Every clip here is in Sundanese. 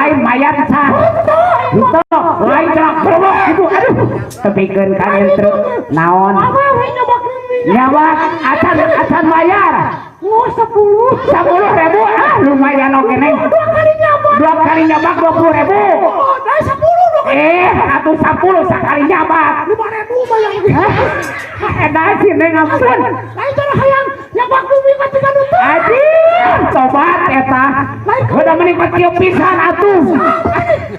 Lain mayar can. Henteu, lain cenah kerobok gitu. Aduh, tepikeun ka truk naon? Awewe nyabak mie. Nyabak acan acan bayar. Oh, 10. 10.000, ah lumayan oke, Neng. Dua kali nyabak. Dua kali nyabak 20.000. Oh, dah 10 dua kali. Eh, atuh 10 sakali nyabak. 5.000 bayar. Edan si Neng, ampun. Lain cara hayang nyabak bumi ketika nutup. Aduh, tobat eta. Udah meningkat kieu pisan atuh.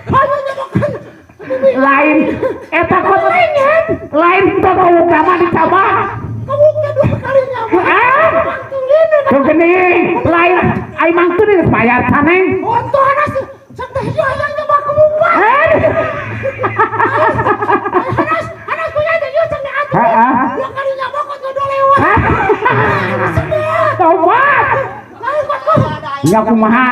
Hayang nyabakan bumi. Lain eta kok lain toko utama dicabak. Kawuknya dua kali nyabak. Ah, Mantulin. Tuh geuning, lain ai mang teu geus bayar can, Neng. Untuk anas sang teh hayang nyabak kawuk. Aduh. Anas, anas punya teh sang teh atuh. Heeh. Dua kali nyabak kok udah lewat. Tobat. Lain kok kok. Ya kumaha?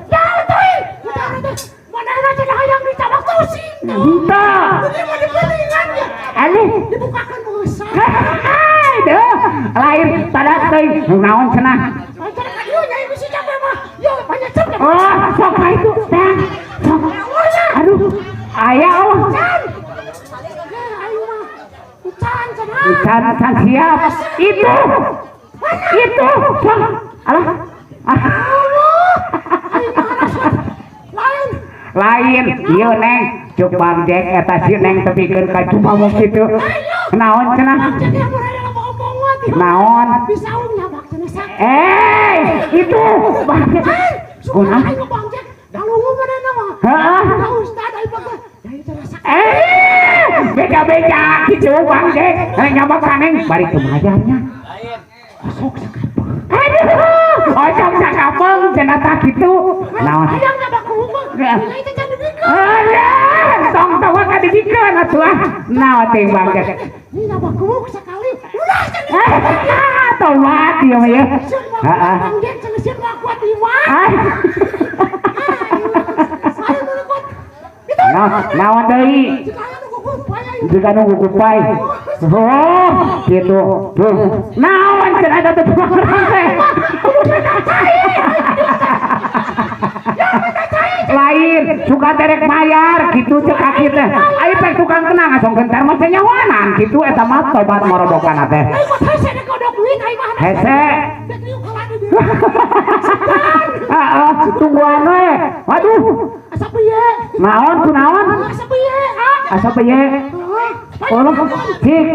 Ya tuh. Utara teh. Mana enak cenah hayang dicabak tusing. Henteu. Ini mau dibelingan ya. Aduh. Dibukakan usaha. Hai deuh. Lain pada teuing naon cenah? Lancar ka dieu nyai bisi capek mah. Yo banyak capek. Oh, sok ka itu. Tang. Sok. Aduh. Aya oh. Can. Ayo mah. Can cenah. Can can siap. Itu. Itu. Sok. Alah. Ah. Lain. Lain ieu, Neng. Cuk Bang Jack eta si Neng tepikeun ka cuma kitu. Naon cenah? Jadi amun aya omong-omongan. Naon? Bisa nyabak cenah sakit. Eh, itu Bang Jack. Suka Kunaon? aing Bang Jack. Dalungu manehna mah. Heeh. Da ustad aing mah. Nyai cenah sakit. Eh, beda-beda gitu Bang Jack. Eh, nyabak ka Neng bari teu mayarnya. Osok sakapeung. Aduh, osok sakapeung cenah tah kitu. Naon? Hayang nyabak kuwu mah. Nyai teh can dibikeun. Aduh, tong tong ka dibikeun atuh ah. Naon teh Bang Jack? Ini nyabak kuwu sekali. Ulah can. Ah, tobat ieu mah ya. Sieun mah Heeh. Bang Jack cenah sieun mah kuat imah. Ah. Saya nu kuat. Itu. Naon deui? Jika aya nu kukupai aing. Jika nunggu kupai. Oh, gitu. Tuh. Naon cenah eta teh teh? Lain, suka derek mayar gitu cek kaki teh. Ayo pek tukang kenang asong gentar mah nyawanan gitu eta mah tobat morobokana teh. Aing mah hese dek kodok duit aing mah. Hese. Dek diuk heula di dieu. Heeh, tungguan we. Waduh, Asa piye? Naon ku naon? Asa piye? Ah. Asa piye? Oh, cik.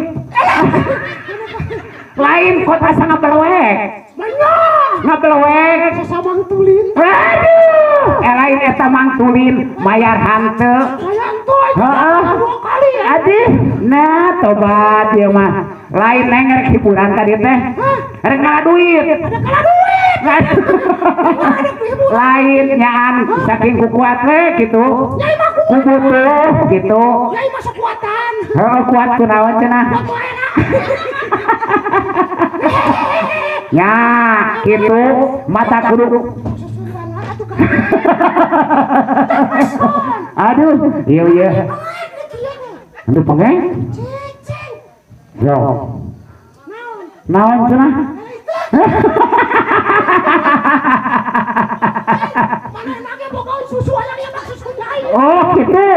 Lain kota asa ngabelewek. Banyak. Ngabelewek. Sasa tulin. Aduh, eh lain eta mang tulin mayar hanteu. Hayang tuh aing. Heeh. Dua kali ya. Adih, nah tobat ieu mah. Lain Neng rek hiburan tadi teh. Rek ngala duit. Ada kalah duit. Lain nyaan saking ku kuat we gitu. Nyai mah Ku kuat. butuh gitu. Nyai mah kuatan. Heeh, kuat kunaon cenah. Kuat mah enak. Ya, gitu mata kudu. Susuran atuh kan. Aduh, iya iya. Gitu ya. Aduh pengeng. Cicing. Yo. Naon? Naon cenah? Mana enaknya boga susu hayang nyabak susu nyai. Oh gitu.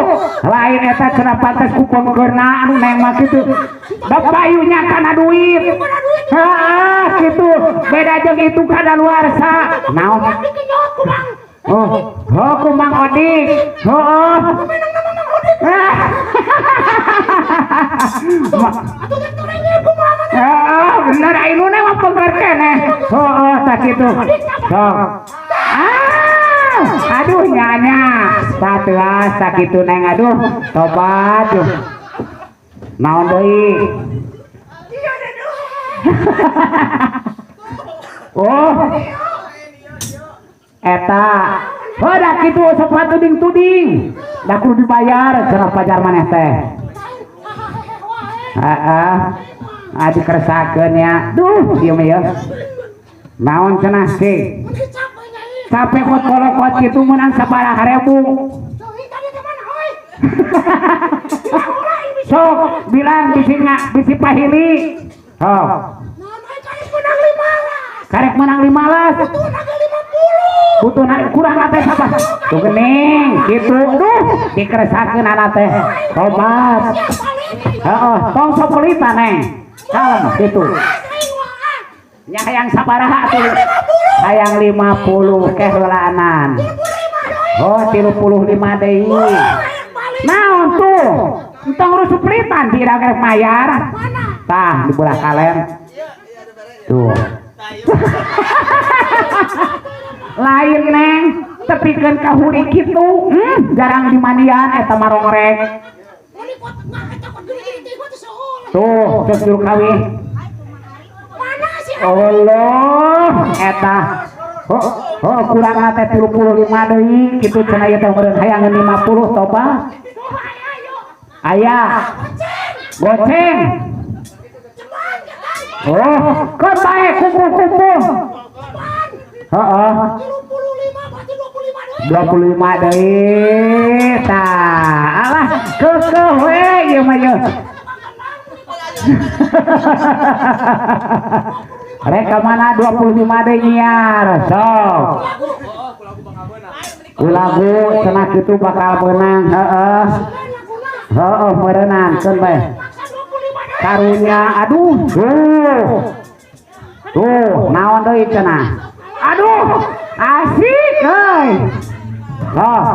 Lain eta cenah pantes ku pengkeurna anu Neng mah kitu. Bapayunya kana duit. Mana duit? Heeh, gitu. Beda jeung itu kadaluarsa. Naon? Yang dikenyot ku Bang. Oh, oh ku Mang Odik. Heeh. Menang nama Mang Odik. Atuh teh torengnya kumaha maneh? Heeh, bener ai nu mah pengker keneh. Heeh, tah kitu. Sok. Ah, aduh nyanya. Tah teuas tah kitu Neng aduh. Tobat tuh. Naon deui? Iya deh. Oh. Eta. Oh, dah kitu sepatu tuding-tuding. Da kudu dibayar cenah pajar maneh teh. Heeh. Ah dikeresakeun ya. Duh, ieu mah ya. Naon cenah sih? Mun capek nyai. Capek kot kolokot kitu meunang sabaraha ribu. Tuh, tadi teh mana euy? Sok bilang bisi nga bisi pahili. Sok. Naon euy karek menang 15. Karek menang 15. Butuh naga 50. Butuhna kurang teh sabar. Tuh geuning kitu duh dikeresakeun anak teh. Tobat. Heeh, tong sok pelita neng. Kalem kitu. Nya hayang sabaraha atuh? Hayang 50 keheulaanan. Oh, 35 deui. Naon tuh? Entong rusuh pelitan di rek mayar. Tah di belah kalen. Tuh. Lain neng, tepikeun ka huri kitu. Jarang dimandian eta mah rongrek. Tuh, cek juru kawin. Allah eta. Oh, oh kurang teh 35 deui kitu cenah ieu teh meureun hayang 50 toba. Aya. Goceng. Oh, keun bae kumpul-kumpul. Heeh. 25 deui. Tah, alah keukeuh we ieu mah ieu. Rek ka mana 25 deui nyiar sok. Ku lagu cenah kitu bakal beunang heeh. Heeh meureunang keun bae. Karunya aduh tuh. Tuh naon deui cenah. Aduh asik euy. Oh.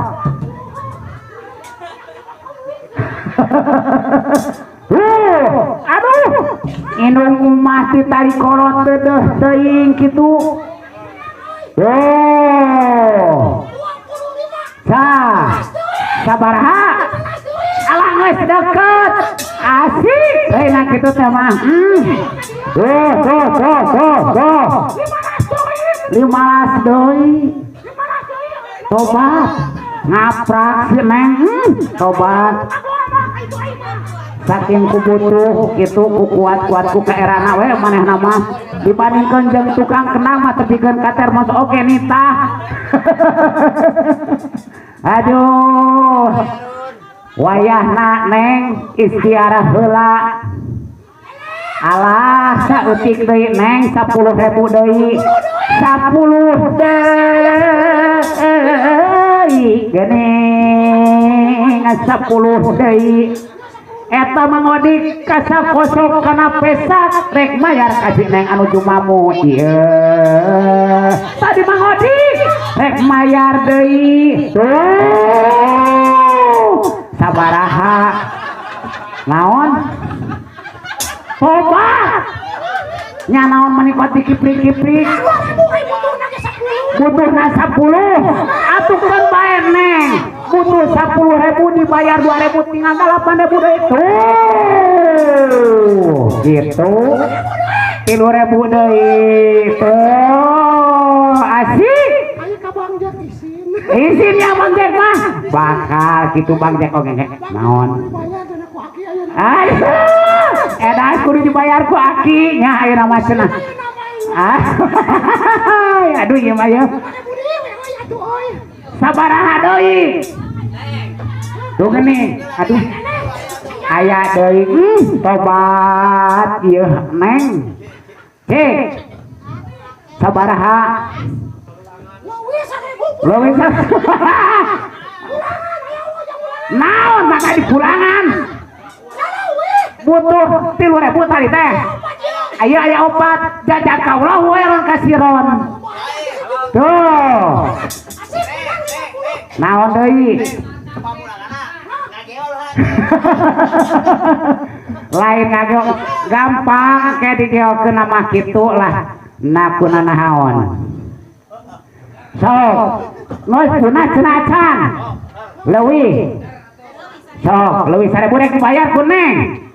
Aduh indung umah titari kolot deudeuh teuing kitu. Oh. Sa. Sabaraha? Alah geus deket. Asik euy na kitu teh mah. Tuh tuh tuh tuh tuh. 15 deui. Tobat. Ngaprak si neng. Tobat. Saking ku butuh kitu ku kuat-kuat ku kaerana we manehna mah dibandingkeun jeung tukang kenang mah tepikeun ka termos oge nitah. Aduh. Wayahna neng istiarah heula. Alah saeutik deui neng 10.000 deui. 10 deui geuning 10 deui. Eta mangodik kasakosok kana pesak rek mayar ka si neng anu jumamu ieu. Tadi mangodik rek mayar deui. Tuh. Sabaraha? Naon? Tobat. Nya naon meni kuat dikiprik-kiprik. Butuhna 10. Atuh keun bae neng. Butuh 10.000 dibayar 2.000 tinggal 8.000 deui. Tuh. Gitu. 3.000 deui. Tuh, asik. Ayo ka Bang Jack isin. Isin ya Bang Jack mah. Bakal kitu Bang Jack oge naon. Aduh, edan kudu dibayar ku aki nya ayeuna mah cenah. Aduh ieu mah ieu. Sabaraha deui? Tuh geuning, aduh. Aya deui, tobat ieu neng. Cek. Sabaraha? Leuwih 1000. Naon maka dikurangan? Butuh 3.000 tadi teh. Aya aya opat jajak kaulah we ron kasiron. Tuh. Naon deui? Lain ngageo gampang kayak digeokeun mah kitu lah. Na kuna naon. Sok, geus punah cenah acan. Leuwih. Sok, leuwih 1.000 rek dibayar ku neng.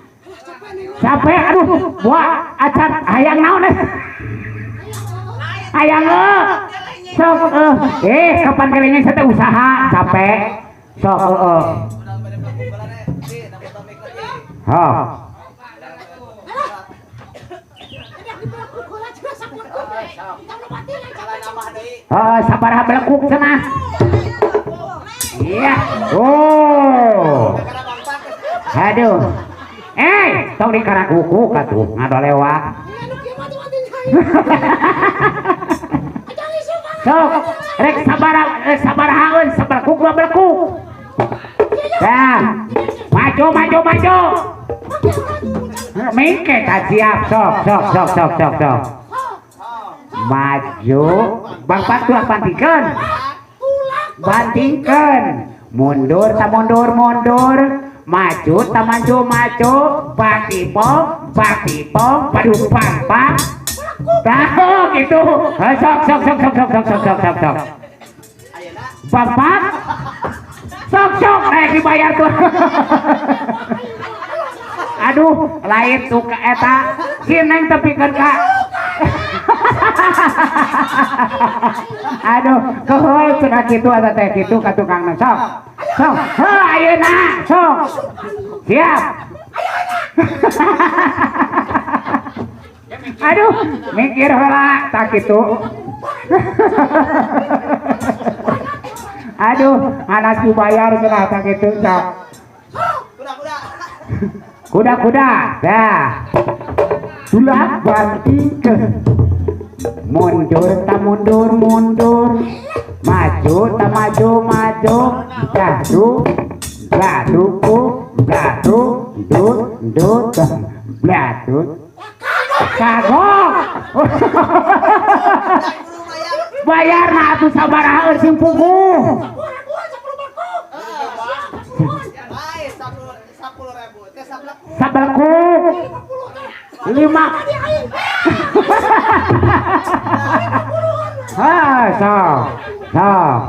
Capek aduh, buah acan hayang naon eh. Hayang sok kapan kalinya saya teh usaha capek. Sok Hah. Oh, sabaraha belekuk cenah. Iya. Oh. Aduh. Tong dikarakuku katuh ngadolewak. Sok rek sabarahaeun sabelkuk dua belkuk. Dah. Maju maju maju. Mingke tak siap sok sok sok sok sok sok. Maju bangpat tulak bantingkeun. Bantingkeun. Mundur ta mundur mundur. Maju ta maju maju. Batipong batipong padu pang pang. Tah gitu. Sok sok sok sok sok sok sok sok sok. Bapak sok sok rek dibayar tuh. Aduh, lain tuh ka eta si Neng tepikeun ka. Aduh, keheul cenah kitu eta teh kitu ka tukangna sok. Sok, heuh ayeuna sok. Siap. Aduh, mikir heula tak kitu. Aduh, anak dibayar cenah tak kitu sok. Kuda-kuda, dah. Tulak bantingkeun. Mundur ta mundur mundur. Maju ta maju maju. Dadu bladuku bladu dut dut bladut. Kagok. Bayar na atuh sabaraha sing puguh. Sabelkuk 5. Ha sok sok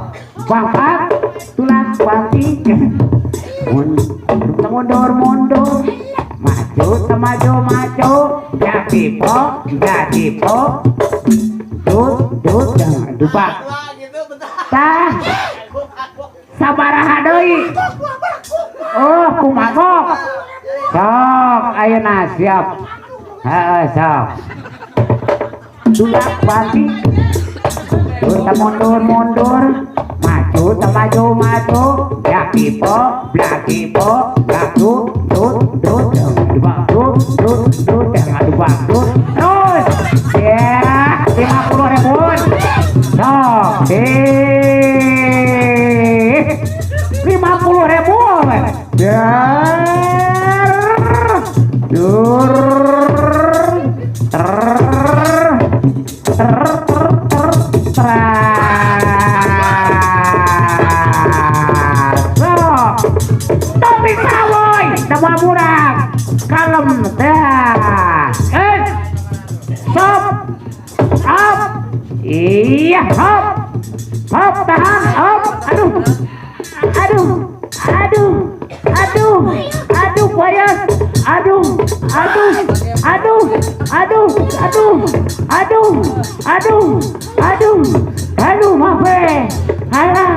bangkat tulang banting mundur mundur maju maju maju jatipo jatipo dut dut dupak tah sabaraha deui. Oh kumagok sok ayeuna siap. Heeh sok tulak banting mundur mundur maju maju maju jatipo blatipo blatu dut dut dubak dut dut dut dubak dut terus ya 50.000 sok 50.000 dar dur ter ter ter sok tapi sawoi nama murah kalem dah stop up iya hop hop tahan hop aduh aduh aduh aduh aduh bayas aduh aduh aduh aduh aduh aduh aduh aduh aduh maaf alah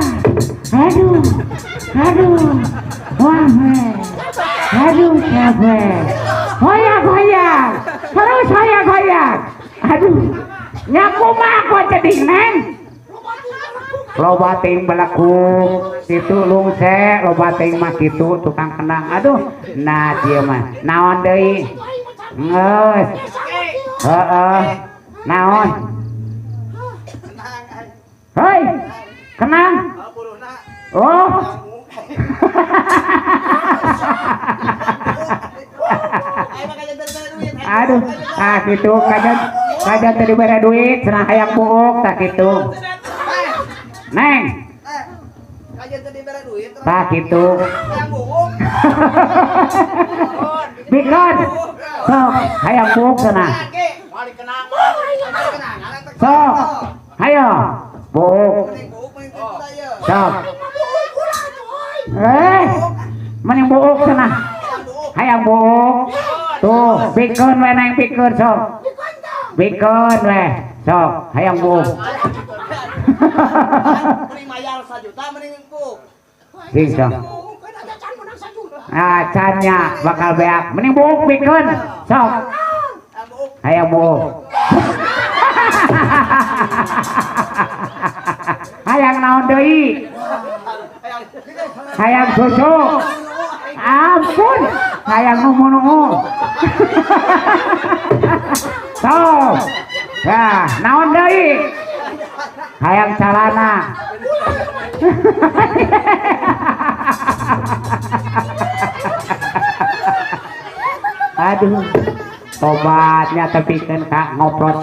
aduh aduh maaf aduh capek goyang goyang terus goyang goyang aduh nyaku mah kok jadi Neng loba teuing belekuk situ lungse loba teuing mah kitu tukang kendang aduh nah dieu mah naon deui geus heeh naon hei kenang oh aduh ah kitu kajan teu dibere duit cenah hayang buuk tah kitu Neng tah kitu bikeun sok hayang buuk cenah sok hayo buuk sok mending buuk cenah hayang buuk tuh bikeun we Neng bikeun sok bikeun we sok hayang buuk mending mayar 1 juta mending buuk sing sok ah cannya bakal beak mending buuk bikeun sok hayang buuk hayang naon deui hayang susu ampun hayang numu-numu sok nah naon deui Hayang calana. Aduh, tobatnya tepikeun ka ngoprot.